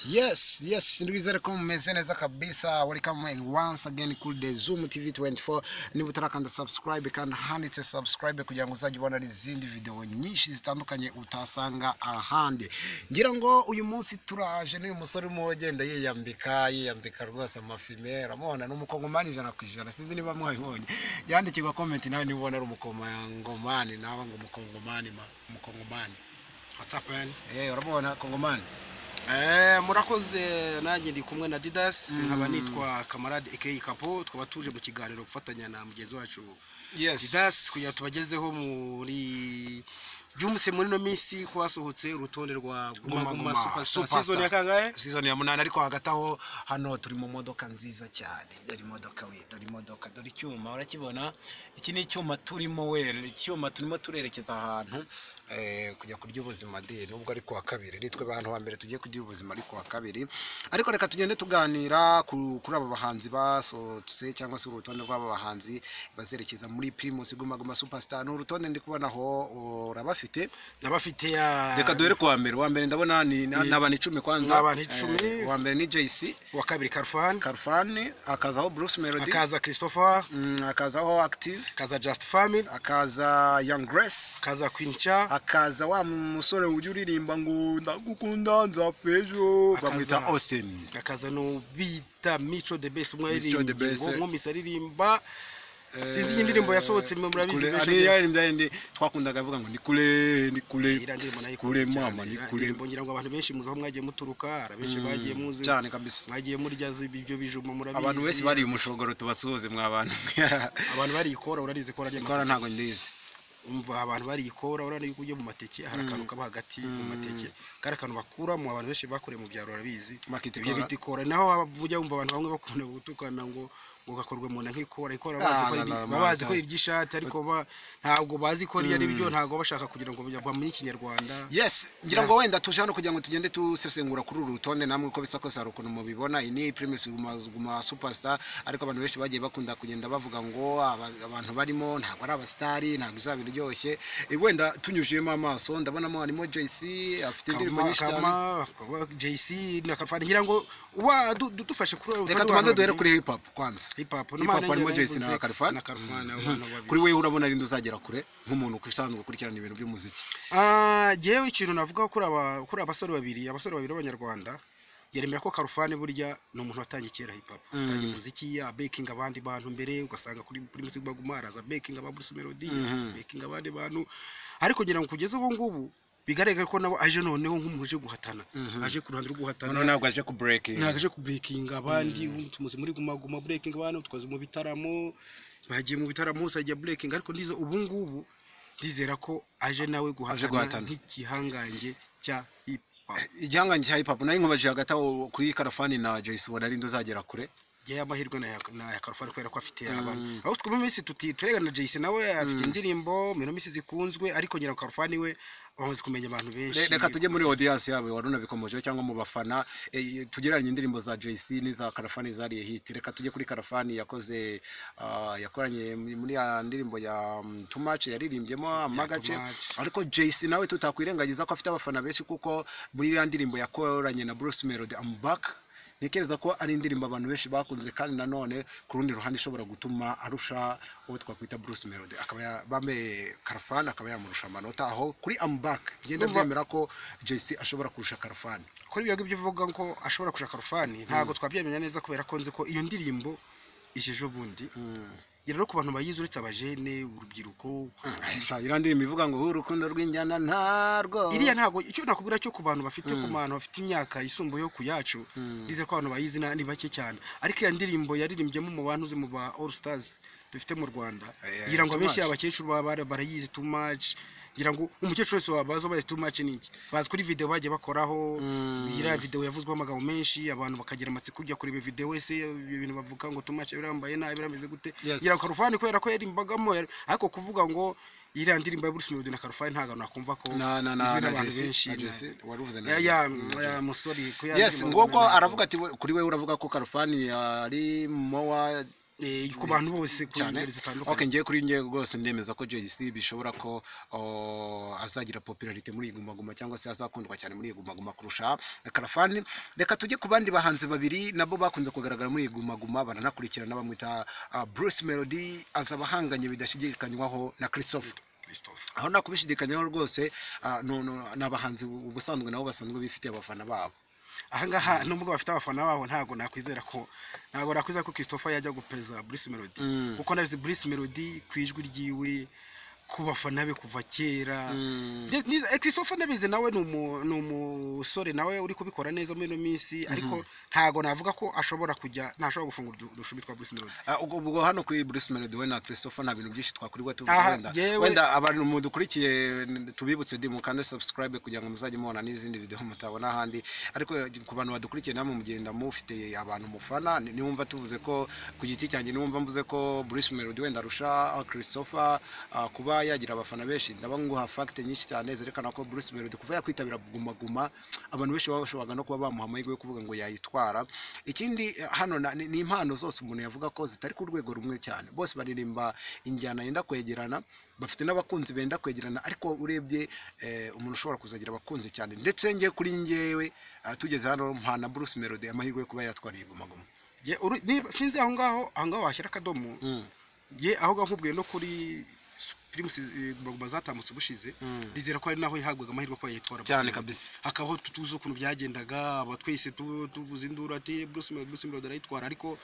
Yes, ndizere ko mumeze neza kabisa. Welcome once again kuri The Zoom TV 24. Niba utarakanda subscribe, kandi handitse subscribe kugira ngo uzajye ubona izindi video nyinshi zitandukanye utasanga ahandi. Ngira ngo uyu munsi turaje n'uyu musore urimo ugenda yiyambika yiyambika rwose amafime, uramubona ni umukongomani 100%. Sinzi niba mwabibonye, yandikirwa comment nawe niba ubona ari umukongomani, nawe ngo umukongomani ma umukongomani. What's up, man? Urabona kongomani. Murakoze, nanjye ndi kumwe na Didas, nkaba nitwa Kamarade aka Kapo, tukaba tuje mu kiganiro gufatanya na mugenzi wacu Didas kugira tubagezeho muri byumuse muri no minsi ko hasohotse urutonde rwa Guma Guma Superstar season ya kangahe? Season ya 8. Ariko hagati aho hano turi mu modoka nziza cyane, dore imodoka we, dore imodoka, dore icyuma urakibona, iki ni icyuma turimo we, icyuma turimo turerekeza ahantu kujya kurya ubuzima de, nubwo ari kuwa kabiri, nitwe bantu ba mbere tugiye kurya ubuzima ari kuwa kabiri. Ariko reka tugende tuganira kuri aba bahanzi basohotse cyangwa se urutonde rw'aba bahanzi bazerekeza muri Primus Guma Guma Superstar. Ni urutonde ndi kubona aho urabafite? Ndabafite ya. Reka duhere kuwa mbere. Uwa mbere ndabona ni n'abantu 10 kwanza. N'abantu 10. Uwa mbere ni JC, uwa kabiri Karfan, Karfan, akazaho Bruce Melody, akaza Christopher, akazaho Active, akaza Just Family, akaza Young Grace, akaza Queen Cha, akaza wa musore ujya uririmba ngo ndagukunda nzapfa ejo, bamwita Austin, akaza no bita Mico the Best, umwe yaririmbye ngo nkomisa aririmba, sinzi indirimbo yasohotse murabizi benshi, ari yaririmbye twakundaga avuga ngo ni kure ni kure, kure mama ni kure. Ngira ngo abantu benshi muzi aho mwagiye muturuka, arabenshi bagiye muzi cyane kabisa, mwagiye murya ibyo bijuma murabizi. Abantu benshi bari umushogoro tubasuhuze mwa bantu. Abantu bari ikora, urarize ikora ry'amateke? Ikora ntago ndizi. Umva, abantu bari ikora, urana yuko ujye mu mateke, hari akantu kaba hagati mu mateke, kari akantu bakuramo, abantu benshi bakoreye mu byaro barabizi, ibyo bita ikora. Naho ujya wumva abantu bamwe bakunda gutukana ngo ngo gakorwe mu nda nk'ikora, ikora bazi ko iry'ishati, ariko ntabwo bazi ko ari byo, ntabwo bashaka kugira ngo bamenye ikinyarwanda. Yes, ngira ngo wenda tuje hano kugira ngo tugende tusesengura kuri uru rutonde namwe uko bisa kose hari ukuntu mubibona. Iyi ni Primus Guma Guma Superstar, ariko abantu benshi bagiye bakunda kugenda bavuga ngo abantu barimo ntabwo ari abastari, ntabwo izaba iryoshye. Wenda tunyujiyemo amaso ndabonamo harimo JC afite indirimbo nyinshi cyane, JC na Karfan. Ngira ngo uba dufashe kuri uru, reka tubanze duhere kuri hip hop kwanza. Hip hop harimo JC na Karfan. Kuri wewe urabona ari nduzagera kure nk'umuntu usanzwe gukurikirana ibintu by'umuziki? Jewe ikintu navuga kuri abasore babiri, abasore babiri b'abanyarwanda, yeremera ko Karfan burya ni umuntu watangiye kera hip hop, watangiye umuziki ya baking abandi bantu mbere, ugasanga kuri Primus Guma Guma araza baking aba Bruce Melody, baking abandi bantu, ariko ngira ngo kugeza ubu ngubu bigaragara ko nabo aje noneho nk'umuje guhatana, aje ku ruhande rwo guhatana, none ntabwo aje ku breaking, ntabwo aje ku breaking abandi. Tumuzi muri Guma Guma breaking abantu, twaze mu bitaramo, bagiye mu bitaramo hose ajya breaking, ariko ndize ubu ngubu ndizera ko aje nawe guhatana nk'igihangange cya hip hop. Igihangange cya hip hop nari nkubaje hagati aho kuri Karfan na Joyce, ubona ari nduzagera kure? Jye amahirwe na Karfan kubera ko afite abantu, aho twumva iminsi tuti turegana na JC nawe afite indirimbo mu minsi zikunzwe, ariko ngira Karfan we bamaze kumenya abantu benshi. Reka tujye muri audience yabo waruna bikomoje cyangwa mu bafana, tugereranye indirimbo za JC n'iza Karfan zariye hit. Reka tujye kuri Karfan yakoze yakoranye muri ya ndirimbo ya Too Much yaririmbyemo amagace, ariko JC nawe tutakwirengagiza ko afite abafana benshi, kuko muri ya ndirimbo yakoranye na Bruce Melody I'm Back, ntekereza ko ari indirimbo abantu benshi bakunze, kandi nanone ku rundi ruhande ishobora gutuma arusha uwo twakwita Bruce Melody, akaba bame Karfan akaba yamurusha amanota aho kuri I'm Back. Ngenda byemera ko JC ashobora kurusha Karfan. Kuri ibyo ngibyo uvuga ko ashobora kurusha Karfan, ntabwo twabyemenya neza kubera ko nzi ko iyo ndirimbo ijejo bundi rero ku bantu bayizi uretse abajene urubyiruko, iriya ndirimbo ivuga ngo urukundo rw'injyana ntarwo, iriya ntabwo icyo nakubwira cyo ku bantu bafite ku bantu bafite imyaka yisumbuye ku yacu, ndize ko abantu bayizi ni bake cyane, ariko iya ndirimbo yaririmbyemo mu bantu uzi mu ba All Stars dufite mu Rwanda, ngira ngo abenshi abakecuru barayizi Too Much, ngira ngo umukecuru wese wabaza bazi Too Much niki, bazi kuri video bagiye bakoraho, iriya video yavuzweho amagambo menshi, abantu bakagira amatsiko kujya kureba video wese ibintu bavuga ngo Too Much birambaye nabi birameze gute. Ngira Karfan kubera ko yarimbagamo, ariko kuvuga ngo iriya ndirimbo ya Bruce Melody na Karfan ntago nakumva ko na JC waruvuze na ya musori. Yes, ngoko aravuga ati kuri we uravuga ko Karfan yari mowa Ku bantu bose ku cyane. ngeri zitandukanye. Okay, ngiye kuri ngiye rwose ndemeza ko JC bishobora ko azagira popularity muri iyi Guma Guma, cyangwa se azakundwa cyane muri iyi Guma Guma kurusha Karafani. Reka tujye ku bandi bahanzi babiri nabo bakunze kugaragara muri iyi Guma Guma, baranakurikirana, bamwita Bruce Melody, azaba ahanganye bidashidikanywaho na Christopher. Christophe. Aho nta kubishidikanyaho rwose, no, ni abahanzi ubusanzwe nabo basanzwe bifitiye abafana babo. Ahangaha nubwo bafite abafana babo, ntabwo nakwizera ko Christopher yajya gupeza Bruce Melody, kuko nabizi Bruce Melody ku ijwi ryiwe, ku bafana be kuva kera. Christopher ndabizi nawe ni umusore nawe uri kubikora neza muri ino minsi, ariko ntabwo navuga ko ashobora kujya, ntashobora gufungura udushumi twa Bruce Melody. Ubwo hano kuri Bruce Melody we na Christopher nta bintu byinshi twakurirwa tuvuga. Aha, wenda wenda abantu mudukurikiye tubibutse di mukande subscribe kugira ngo muzajye mubona n'izindi video mutabona ahandi. Ariko ku bantu badukurikiye namwe mugenda mufite abantu mufana, niwumva tuvuze ko ku giti cyanjye, niwumva mvuze ko Bruce Melody wenda arusha Christopher kuba yagira abafana benshi, ndaba nguha fact nyinshi cyane zerekana ko Bruce Melody kuva yakwitabira Guma Guma, abantu benshi baba bashoboraga no kuba bamuha amahirwe yo kuvuga ngo yayitwara. Ikindi hano ni impano zose umuntu yavuga ko zitari ku rwego rumwe cyane. Bose baririmba injyana yenda kwegerana, bafite n'abakunzi benda kwegerana, ariko urebye umuntu ushobora kuzagira abakunzi cyane, ndetse njye kuri njyewe tugeze hano mpana Bruce Melody amahirwe yo kuba yatwara iyi Guma Guma. Sinzi aho ngaho washyira akadomo. Ye, aho ngaho nkubwiye no kuri Primus Guma Guma zatambutse ubushize, ndizera ko ari naho yahabwaga amahirwe ko yayitwara Bruce Cyane. Melody. Kabisa. Hakabaho tuzi ukuntu byagendaga, aba twese tuvuza induru ati Bruce Melody, Bruce Melody arayitwara, ariko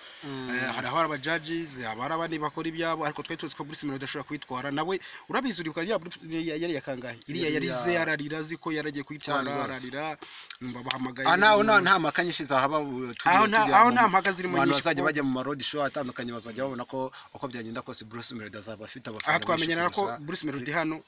hari aho aba judges, haba hari abandi bakora ibyabo, ariko twari tuzi ko Bruce Melody ashobora kuyitwara. Nawe urabizi, uribuka ya Bruce yari yakangahe iriya Yari yarize ararira, azi ko yaragiye kuyitwara. Cyane rwose. Ararira numva bahamagaye. Naho nta mpaka nyinshi zahaba, ubu tugiye Aho tujya aho nta mpaka zirimo mu bantu nyinshi bazajya kuko bajya mu ma road show atandukanye, bazajya babona ko uko byagenda kose Bruce Melody azaba afite abafana Aha benshi twamenyana ko kurusha. Bruce Melody hano,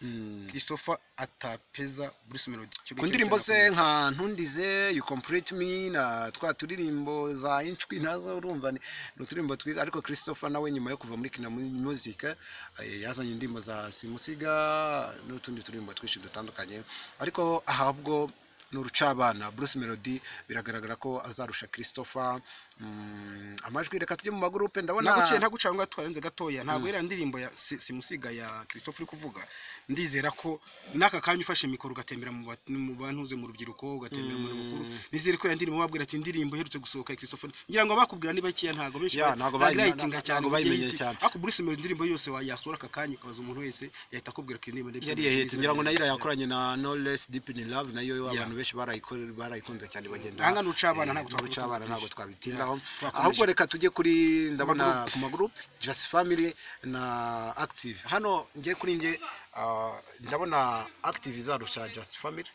Christopher atapeza Bruce Melody. Icyo Ku ngicyo ndirimbo cyane. se nka Ntundize, You Complete Me na twa turirimbo za Inshwi, nazo urumva ni uturirimbo twiza. Ariko Christopher nawe nyuma yo kuva muri Kina Music yazanye indirimbo za Simusiga n'utundi turirimbo twinshi dutandukanye, ariko ahabwo ni urucabana. Bruce Melody biragaragara ko azarusha Christopher amajwi. Reka tujye mu magurupe, ndabona Ntaguciye aho ngaho, twarenze gatoya. Ntabwo iriya ndirimbo ya Simusiga ya Christopher uri kuvuga, ndizera ko n'aka kanya ufashe mikoro ugatembera mu bantuze, mu rubyiruko, ugatembera mu bakuru, nizere ko iyo ndirimbo babwira ati indirimbo iherutse gusohoka ya Christopher, ngira ngo bakubwira ni bakeya, ntabwo benshi Ya, ntabwo irayitinga cyane ntabwo ngo ijye bayimenye hit. cyane. Ariko Bruce Melody indirimbo yose yasohora aka kanya ukabaza umuntu wese yahita akubwira ko indirimbo ndetse Yari hit, ngira ngo nayo yakoranye na Knowless, Deep in Love, nayo Yeah. abantu benshi barayikunze cyane bagenda. Aha ngaha ni urucabana, ntabwo Urucabana, ntabwo twabitindaho. Twakomeje. Ahubwo reka tujye kuri, ndabona ku magroup, Just Family na Active. Hano njye kuri njye ndabona Active izarusha Just Family.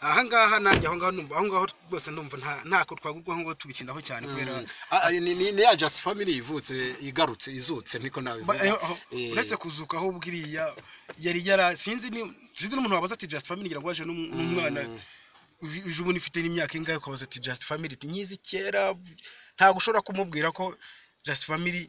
Aha ngaha nanjye aho ngaho numva, aho ngaho rwose ndumva ntako twagurwaho ngo tubitindaho cyane kubera Ni ya Just Family ivutse, igarutse, izutse, niko nabivuga. Uretse kuzuka, ahubwo iriya yari yara sinzi ni sinzi n'umuntu wabaza ati Just Family, ngira ngo waje n'umwana uje ubona ifite n'imyaka ingahe, ukabaza ati Just Family ati nyizi kera, ntabwo ushobora kumubwira ko Just Family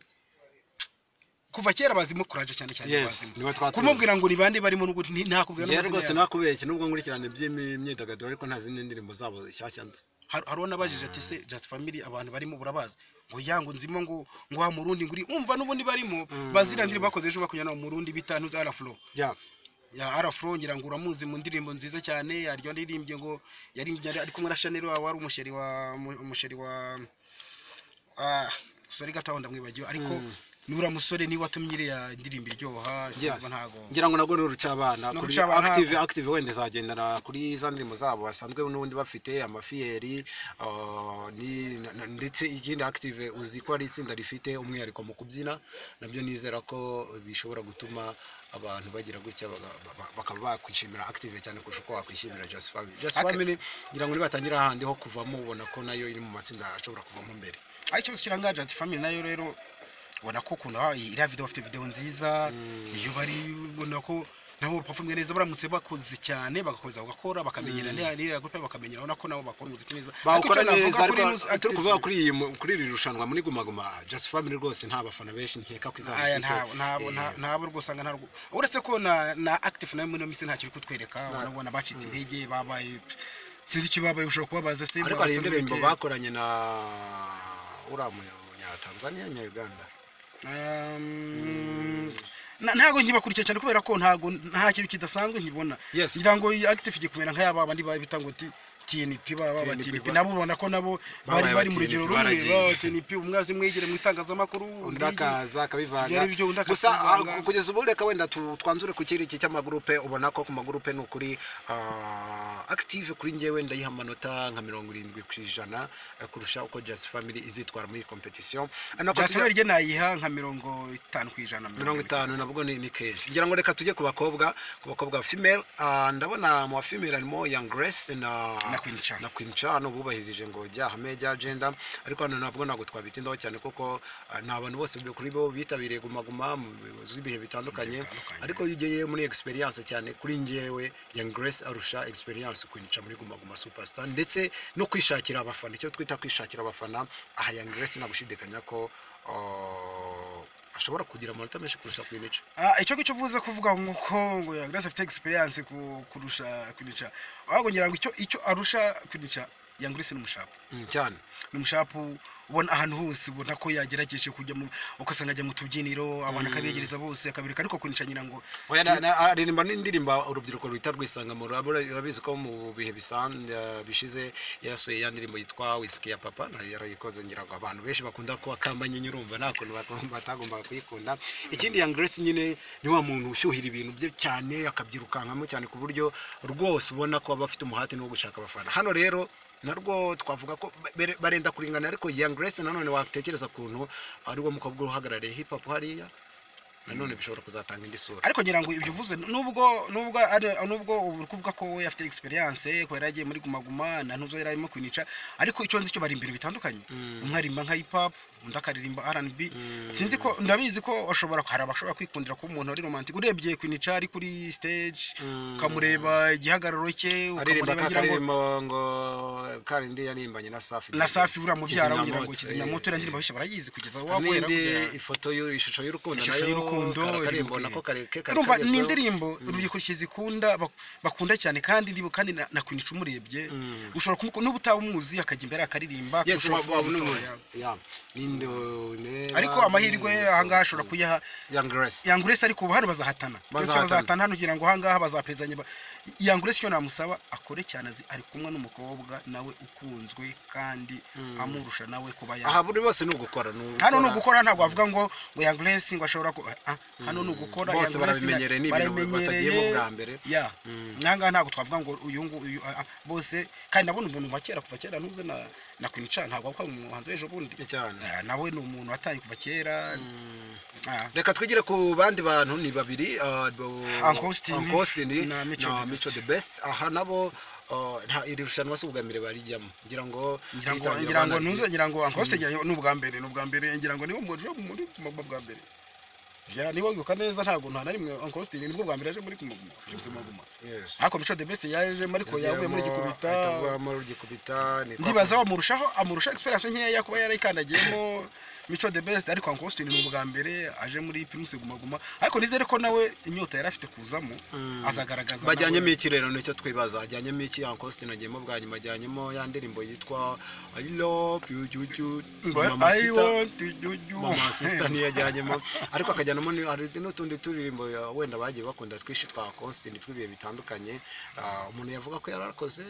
kuva kera bazimo kuraje cyane cyane. Yes, Bazimo niwe twatuye. Kumubwira ngo ni bande barimo n'ubwo ntakubwira Njyewe n'amazina rwose yabo. nakubeshye, nubwo nkurikirana iby'imyidagaduro, ariko nta zindi ndirimbo zabo nshyashya nzi. Hari uwo nabajije ati se Just Family abantu barimo burabazi, ngo ya ngo nzimo ngo wa Murundi, ngo uri umva n'ubundi barimo bazira ndirimbo bakoze ejo bakunyana mu Murundi bita Ntuza Araflo. Ya Arafro, ngira ngo uramuzi mu ndirimbo nziza cyane aryo ndirimbye, ngo yaririmbye ari kumwe na Chanel wa wari umusheri wa sorry gato ndamwibagiwe, ariko nura musore niwe watumye iriya ndirimbo iryoha. Yes. Sinumva ntago Ngira ngo nabwo ni urucabana Ni kuri urucabana. Active. Wenda izagendana kuri za ndirimbo zabo basanzwe n'ubundi bafite amafiyeri, ndetse ikindi Active uzi ko ari itsinda rifite umwihariko mu kubyina, nabyo nizera ko bishobora gutuma abantu bagira gutya bakaba bakwishimira Active cyane kurusha uko wakwishimira Just Family. Just Family ngira ngo nibatangira ahandi ho kuvamo, ubona ko nayo iri mu matsinda ashobora kuvamo mbere. Aho ikibazo kirangaje Just Family nayo rero, ubona ko ukuntu iriya video, bafite video nziza, iyo bari ubona ko nabo performing neza, baramutse bakoze cyane bagakomeza bagakora bakamenyera n'iriya groupe bakamenyera, ubona ko nabo bakora umuziki neza. Ariko Bawukora icyo navuga neza, kuri ariko News turi Active- kuvuga kuri iyi kuri iri rushanwa muri Guma Guma, Just Family rwose nta bafana benshi nkeka ko izaba Aya ifite. ntabo ntabo rwose usanga ntabwo, uretse ko na Active nayo muri ino minsi ntacyo iri kutwereka. Urabona bacitse intege, babaye sinzi icyo babaye, ushobora kubabaza se Ariko hari basore indirimbo bite? bakoranye na uriya munyarwenya. Nya Tanzania, nya Uganda. Ntago nkibakurikiye cyane kubera ko ntago nta kintu kidasanzwe nkibona. Ngira ngo Active igiye kumera nk'ayaba bandi bita ngo TNP, baba TNP, TNP, nabo ubona ko nabo babaye bari mu aba rugero TNP, rumwe, baragiye. baba TNP, umwe azi mwigire mu itangazamakuru, undi akaza akabivanga. Byari byo, undi Gusa akabivanga. Kugeza ubu reka wenda twanzure ku kiri iki cy'amagurupe. Ubona ko ku magurupe ni ukuri, Active kuri njyewe ndayiha amanota nka 70% kurusha uko Just Family izitwara muri iyi competition. Nako Just Family rye nayiha nka 50%. 50 nabwo ni kenshi ngira ngo. Reka tujye ku bakobwa female. Ndabona mu ba female harimo Young Grace na Na Queen Cha. Na Queen Cha. Hano bubahirije ngo jya hame jya gender, ariko hano ntabwo twabitindaho cyane kuko ni abantu bose kuri bo bitabiriye Guma Guma mu z'ibihe bitandukanye. Bitandukanye. Ariko iyo ugiye muri experience cyane, kuri njyewe Young Grace arusha experience Queen Cha muri Guma Guma Superstar, ndetse no kwishakira abafana, icyo twita kwishakira abafana. Aha Young Grace nta gushidikanya ko ashobora kugira amanota menshi kurusha Queen Cha. Icyo ngicyo uvuze, kuvuga ngo ngo Young Grace afite experience kurusha Queen Cha, ahubwo ngira ngo icyo arusha Queen Cha, Young Grace ni umushapu. Cyane. Ni umushapu, ubona ahantu hose, ubona ko yagerageje kujya mu, ugasanga ajya mu tubyiniro, abantu akabegereza bose akabereka, ariko Queen Cha ngira ngo Oya, aririmba n'indirimbo urubyiruko ruhita rwisanga mu. Urabizi ko mu bihe bishize yasuye ya ndirimbo yitwa Whisky ya Papa, nayo yarayikoze. Ngira ngo abantu benshi bakunda kuba Kamanyinya, urumva nta kuntu batagombaga kuyikunda. Ikindi, Young Grace nyine ni wa muntu ushyuhira ibintu bye cyane, akabyirukankamo cyane, ku buryo rwose ubona ko aba afite umuhati no gushaka abafana. Hano rero narwo twavuga ko barenda kuringana, ariko Young Grace nanone watekereza ukuntu ari wo mukobwa uhagarariye hip hop hariya, nanone bishobora kuzatanga indi sura. Ariko ngira ngo ibyo uvuze, nubwo ari nubwo uri kuvuga ko we afite experience ko yari agiye muri Guma Guma na ntuzo yari arimo Queen Cha, ariko icyo nzi cyo bari imbere bitandukanye. Umwe aririmba nka hip hop, undi akaririmba R&B. Sinzi ko ndabizi ko ashobora, hari abashobora kwikundira kuba umuntu ari romantic. Urebye Queen Cha ari kuri stage, ukamureba igihagararo cye, aririmba ukamureba ka ngira ngo karirimbo ngo karindi yaririmbanye na Safi. Na Safi buriya mubyara, ngira ngo Kizimyamoto, Kizimyamoto, iriya ndirimbo benshi barayizi kugeza Hari waguhera n'indi kugera ifoto ishusho y'urukundo. Ishusho Nayo y'urukundo kara iri karimbo mu nako kare ke kari Urumva ni kagezweho. indirimbo urubyiruko zikunda, bakunda cyane, kandi ndibo kandi na Queen Cha umurebye ushobora n'ubu utaba umuzi akajya imbere akaririmba, Yes, ushobora waba kumutora. unamuzi, ya ninde Ariko amahirwe ahangaha ashobora kuyaha Young Grace. Young Grace, ariko ubu hano bazahatana. Bazahatana. Bazahatana hano kugira ngo ahangaha bazapezanye. Young Grace icyo namusaba akore cyane, azi ari kumwe n'umukobwa nawe ukunzwe kandi amurusha nawe kuba ya Aha buri bose ni ugukora, ni Hano ni ugukora, ntabwo wavuga ngo Young Grace ngo ashobora ku hano ni ugukora. Bose Young Grace barabimenyereye, ni ibintu barabimenyereye. batagiyemo bwa mbere. Ya, nangaha ntabwo twavuga ngo uyu nguyu, bose kandi nabona umuntu wa kera, kuva kera ntuze na Queen Cha, ntabwo wabaye umuhanzi w'ejo bundi. Cyane. Nawe ni umuntu watangiye kuva kera. Reka twigire ku bandi bantu, ni babiri, Uncle Austin Uncle Austin na Mico na the Mico Best. the Best. Aha nabo nta iri rushanwa si ubwa mbere barijyamo, ngira ngo Ngira ngo ritangira ngira ngo ntuze ngira ngo Uncle Austin ni ubwa mbere, ngira ngo niwe muri Guma Guma bwa mbere. Ya, niba wibuka neza, ntabwo nta na rimwe Uncle Austin nibwo bwa mbere yaje muri Guma Guma, Primus Guma Guma. Yes. Ariko Mico the Best yajemo, ariko yavuye muri Gikubita. Ahita ava muri Gikubita, ni kwa Ndibaza wamurushaho, amurusha experience nkeya kuba yarayikandagiyemo Mico the Best, ariko Uncle Austin ni ubwa mbere aje muri Primus Guma Guma, ariko nizere ko nawe inyota yari afite kuzamo azagaragaza Bajyanyemo nawe. iki rero? Nicyo twibaza. Ajyanyemo iki Uncle Austin? Agiyemo bwa nyuma, ajyanyemo ya ndirimbo yitwa I love you you you. Ngo Mama I Sita. want you you. Mama Sister niyo ajyanyemo, ariko akajyanamo hari n'utundi turirimbo wenda bagiye bakunda twinshi twa Austin tw'ibihe bitandukanye. Umuntu yavuga ko yarakoze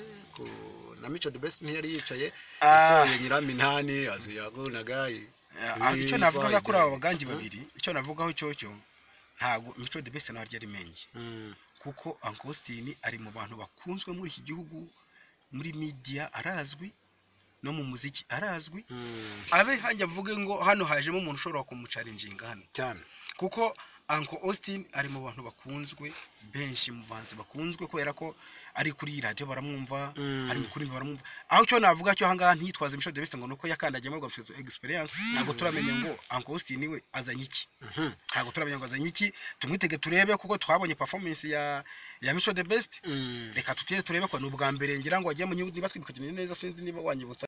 na Mico the Best ntiyari yicaye. Yasohoye Nyiraminani azuyagunaga. Icyo navugaga kuri aba bagangi babiri, icyo navugaho cyo ntabwo Mico the Best nawe arya ari menge, kuko Uncle Austin ari mu bantu bakunzwe muri iki gihugu, muri media arazwi, no mu muziki arazwi. Abe hanjye avuge ngo hano hajemo umuntu ushobora kumuchallenginga hano, Cyane. kuko Uncle Austin ari mu bantu bakunzwe benshi, mu bahanzi bakunzwe, kubera ko ari kuri radiyo baramwumva, ari mu kuririmba baramwumva. Aho icyo navuga cyo ahangaha, ntiyitwaze Mico the Best ngo nuko yakandagiyemo ngo afite experience. Ntabwo turamenya ngo Uncle Austin we azanye iki, ntabwo turamenya ngo azanye iki. Tumwitege turebe, kuko twabonye performance ya Mico the Best. Reka tuteze turebe ko ni ubwa mbere ngira ngo agiye mu, niba twibuka neza, sinzi niba wanyibutsa.